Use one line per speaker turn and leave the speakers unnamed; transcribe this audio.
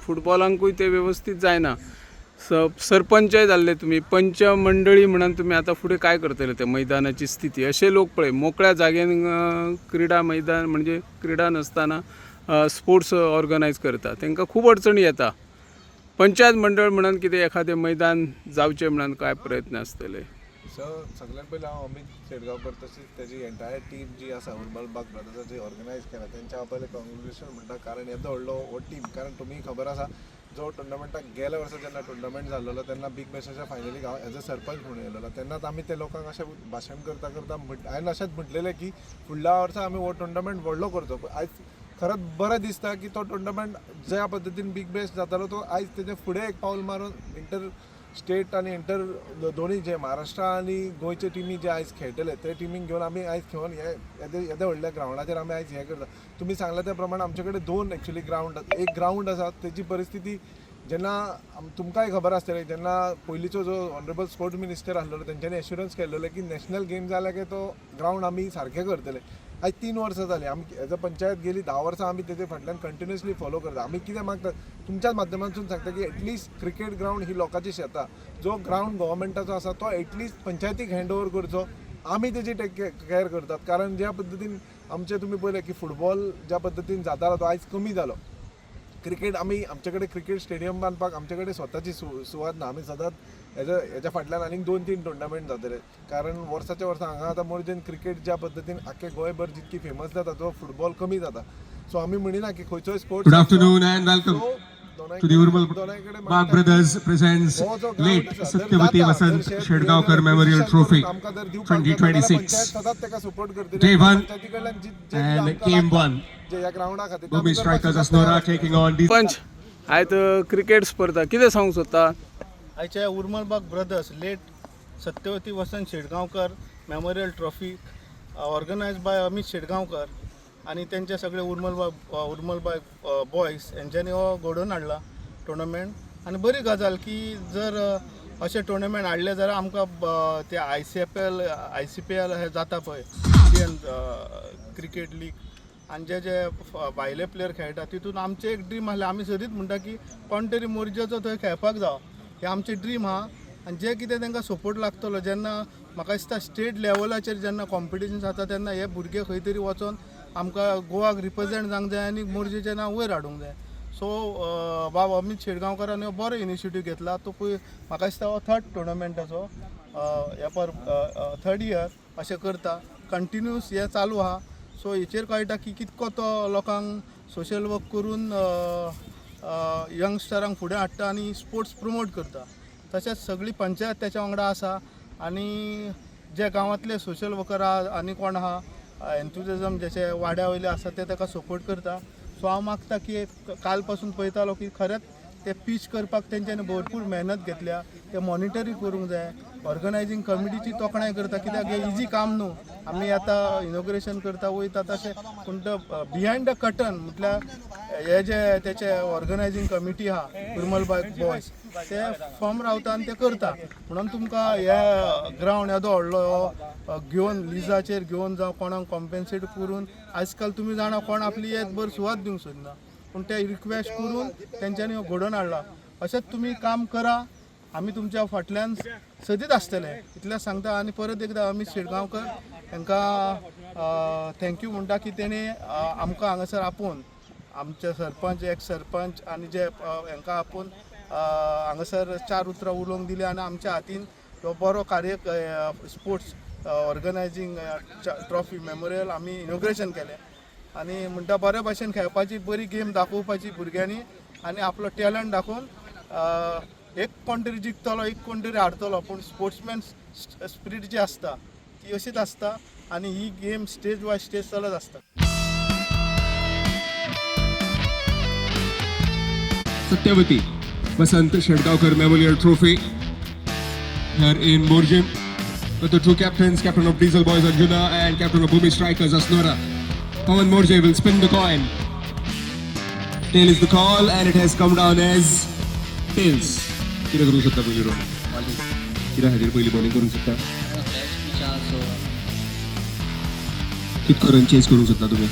फुटबॉलांकूय ते वेवस्थीत जायना. सरपंचय जाल्ले तुमी, पंच मंडळी म्हणून तुमी आतां फुडें काय करतले? ते मैदानाची स्थिती अशे लोक पळय मोकळ्या जाग्यान क्रिडा मैदान म्हणजे क्रिडा नासतना स्पोर्ट्स ऑर्गनायज करता, तांकां खूब अडचणी येता. पंचायत मंडळ म्हणून कितें एखादें मैदान जावचें म्हणून काय प्रयत्न आसतले?
सो सगळ्यात पयलीं हांव अमीत शेटगांवकर तशीच तेजी एंटायर टीम जी आसा उर्मलबाग ब्रदर्साची ऑर्गनायज केला तेंच्या हांव पयलें कॉंग्रेच्युलेशन म्हणटा, कारण येदो व्हडलो हो टीम. कारण तुमी खबर आसा, जो टुर्नामेंटाक गेल्या वर्सा जेन्ना टुर्नामेंट जाल्लो तेन्ना बीग बॅशाच्या फायनलीक हांव एज अ सरपंच म्हणून येयलेलो. तेन्नाच आमी ते लोकांक अशें भाशण करता करता हांवें अशेंच म्हटलेलें की फुडल्या वर्सा आमी हो टुर्नामेंट व्हडलो करचो. आयज खरेंच बरें दिसता की तो टुर्नामेंट ज्या पद्दतीन बीग बॅश जातालो तो आयज तेजे फुडें एक पावल मारून इंटर स्टेट आनी इंटर दोनी जे महाराष्ट्र आनी गोंयचे टिमी जे आयज खेळटले ते टिमीक घेवन आमी आयज खेळून हे येदे येदे व्हडल्या ग्रावंडाचेर आमी आयज हें करता. तुमी सांगला त्या प्रमाणे आमचे कडेन दोन एक्चुली ग्रावंड, एक ग्रावंड आसा तेजी परिस्थिती जेन्ना तुमकांय खबर आसतलें, जेन्ना पयलींचो जो ऑनरेबल स्पोर्ट्स मिनिस्टर आसलेलो तेंच्यांनी एश्युरन्स केल्लेलो की नॅशनल गेम जाल्या की तो ग्रावंड आमी सारकें करतले. आयज 3 वर्सां जालीं, आमी एज अ पंचायत गेली 10 वर्सां आमी तेजे फाटल्यान कंटिन्युअसली फॉलो करता. आमी कितें मागता तुमच्याच माध्यमांतसून सांगता की एटलिस्ट क्रिकेट ग्रावंड ही लोकांची शेतां, जो ग्रावंड गव्हर्मेंटाचो आसा तो एटलिस्ट पंचायतीक हँड ओवर करचो, आमी तेजी टेक केअर करतात. कारण ज्या पद्दतीन आमचें तुमी पळयलें की फुटबॉल ज्या पद्दतीन जातालो तो आयज कमी जालो. क्रिकेट आमी आमचे कडेन क्रिकेट स्टेडियम बांदपाक आमचे कडेन स्वताची सुवात ना. आमी सदांच हेज्या फाटल्यान आनीक 2-3 टुर्नामेंट जातले, कारण वर्साच्या वर्सा हांगा आतां मोरजेन क्रिकेट ज्या पद्दतीन आख्खे गोंयभर जितकी फेमस जाता तो फुटबॉल कमी जाता. सो आमी म्हणिना की खंयचोय sports.
Good afternoon and welcome to the Urmal Bagh Brothers presents late Satyavati Vasant Shetgaonkar Memorial Trophy 2026.
सदांच ताका सपोर्ट करतले.
Day one
पंचायती कडल्यान
and game one.
जे ह्या ग्रावंडा खातीर
Bhumi Strikers Asnora taking on D.
पंच, आयज क्रिकेट स्पर्धा कितें सांगूंक सोदता?
आयच्या Urmalbag brothers late Satyavati Vasant Shetgaonkar memorial trophy organise by Amit Shetgaonkar आनी तेंचे सगळे उर्मलबाग बॉयज हेंच्यांनी हो घडोवन हाडला टुर्नामेंट. आनी बरी गजाल की जर अशे टुर्नामेंट हाडले जाल्यार आमकां ते ICPL हे जाता पळय, इंडियन क्रिकेट लीग, आनी जे जे भायले प्लेयर खेळटा तितून आमचें एक ड्रीम आसलें. आमी सदींच म्हणटा की कोण तरी मोरजेचो थंय खेळपाक जावो, हें आमचें ड्रीम आहा. आनी जे कितें तांकां सपोर्ट लागतलो जेन्ना म्हाका दिसता स्टेट लेवलाचेर जेन्ना कॉम्पिटिशन जाता तेन्ना हे भुरगे खंय तरी वचोन आमकां गोवाक रिप्रेजेंट जावंक जाय आनी मोरजेचें नांव वयर हाडूंक जाय. सो बाब अमीत शेटगांवकारान हो बरो इनिशिएटीव घेतला. तो पळय म्हाका दिसता हो थर्ड टुर्नामेंटाचो हे पर थर्ड इयर अशें करता, कंटिन्यूस हें चालू आहा. सो हेचेर कळटा की कितको तो लोकांक सोशल वर्क करून यंगस्टरांक फुडें हाडटा आनी स्पोर्ट्स प्रमोट करता. तशेंच सगळी पंचायत तेच्या वांगडा आसा आनी जे गांवांतले सोशल वर्कर आहा आनी कोण आहा एन्थुजिजम जशे वाड्या वयले आसा ते ताका सपोर्ट करता. सो हांव मागता की काल पासून पळयतालो की खरेंच ते पीच करपाक तेंच्यांनी भरपूर मेहनत घेतल्या, ते मॉनिटरींग करूंक जाय, ऑर्गनायजींग कमिटीची तोखणाय करता, कित्याक हें इजी काम न्हू. आमी आतां इनॉग्रेशन करता वयता तशें, पूण तो बिहायंड the curtain म्हटल्यार हे जे तेचे ऑर्गनायजींग कमिटी आहा उर्मलबाग बॉयज ते फर्म रावता आनी ते करता. म्हणून तुमकां हे ग्रावंड येदो व्हडलो हो घेवन लिजाचेर घेवन जावं कोणाक कॉम्पेन्सेट करून, आजकाल तुमी जाणा कोण आपली येत बरी सुवात दिवंक सोदना, पूण ते रिक्वेस्ट करून तेंच्यांनी हो घडोवन हाडला. अशेंच तुमी काम करा, आमी तुमच्या फाटल्यान सदींच आसतले इतलें सांगता. आनी परत एकदां अमीत शेटगांवकर हांकां thank you म्हणटा की तेणी आमकां हांगासर आपोवन आमचे सरपंच, एक्स सरपंच आनी जे हांकां आपोवन हांगासर 4 उतरां उलोवंक दिली आनी आमच्या हातीन हो बरो कार्य स्पोर्ट्स ऑर्गनायजींग ट्रॉफी मेमोरियल आमी इनॉग्रेशन केलें. आनी म्हणटा बरे भशेन खेळपाची, बरी गेम दाखोवपाची भुरग्यांनी आनी आपलो टॅलंट दाखोवन एक कोण तरी जिखतलो, एक कोण तरी हारतलो, पूण स्पोर्ट्समॅन स्पिरीट जी आसता ती अशीच आसता आनी ही गेम स्टेज बाय स्टेज चलत आसता.
Satyavati Vasant Shetgaonkar Memorial Trophy here in Morjim with the two captains, captain of Diesel Boys Anjuna and captain of Bhumi Strikers Asnora. Pawan Morje will spin the coin. Tail is the call and it has come down as tails. कितें करूंक शकता पयलीं रोहन? कित्या खातीर पयली bowling करूंक शकता? कितको रन चेस करूंक शकता तुमी?